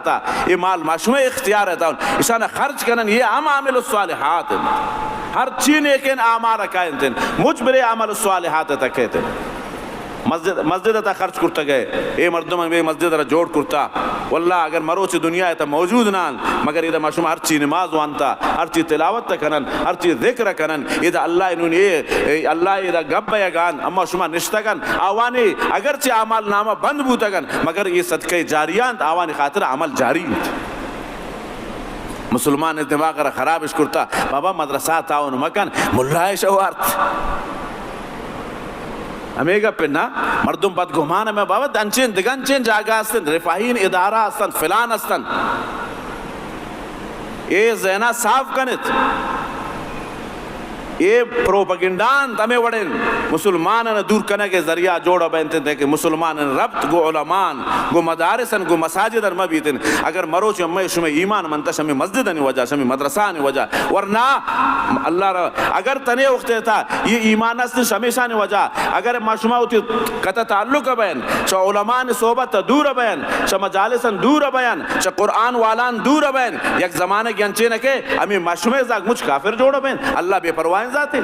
تا، اے مال ما شمئے اختیار ءَ تا، ایشاں خرچ کنن، اے ہم عامل الصالحات انت۔ ہر چی نیکیں اعمال ءَ کاینت انت، مجبر عمل الصالحات ءَ تکیت انت۔ مسجد، مسجد ءَ تا خرچ کرتگ ئے، اے مردم اے مسجد ءَ را جوڑ کرتا۔ واللہ اگر مروچی دنیا ءَ تا موجود نہ انت، مگر ادا ما شما ہر چی نماز وانتا، ہر چی تلاوت تا کنن، ہر چی ذکر کنن، ادا اللہ نون اے، اے اللہ ادا گپ بیگان، اما شما نشتگن، آوانی اگرچہ اعمال نامہ بند بوتگن، مگر اے صدقہ جاریہ انت، آوانی خاطر عمل جاری انت۔ مسلمان دماغ را خرابش کرتا، بابا مدرسہ تعاون مکن، ملا اش وارت۔ ہمے گپ نا، مردم بدگمان میں بابا انچین دگہ انچین جاگہ استن، رفاہین ادارہ استن، فلان استن۔ اے ذہنا صاف کنت۔ اے پروپیگنڈا انت، ہمے وڑیں مسلمانان دور کنگ ءِ ذریعہ جوڑ بینت انت کہ مسلمانان ربط گوں علماء، گوں مدارسن، گوں مساجدن مہ بیتن۔ اگر مروچی ہمے شمئے ایمان منتا شمئے مسجدانی وجہ، شمئے مدرسہانی وجہ، ورنہ اللہ را اگر تنے وقت تا یہ ایمان است شمیشانی وجہ، اگر ما شما وتی قطع تعلق بین، چہ علماء صحبت دور بین، چہ مجالسن دور بین، چہ قرآن والان دور بین، یک زمانگ انچین کہ ہمے ما شمئے زاگ مچ کافر جوڑ بین، اللہ بے پرواہیں ذاتے۔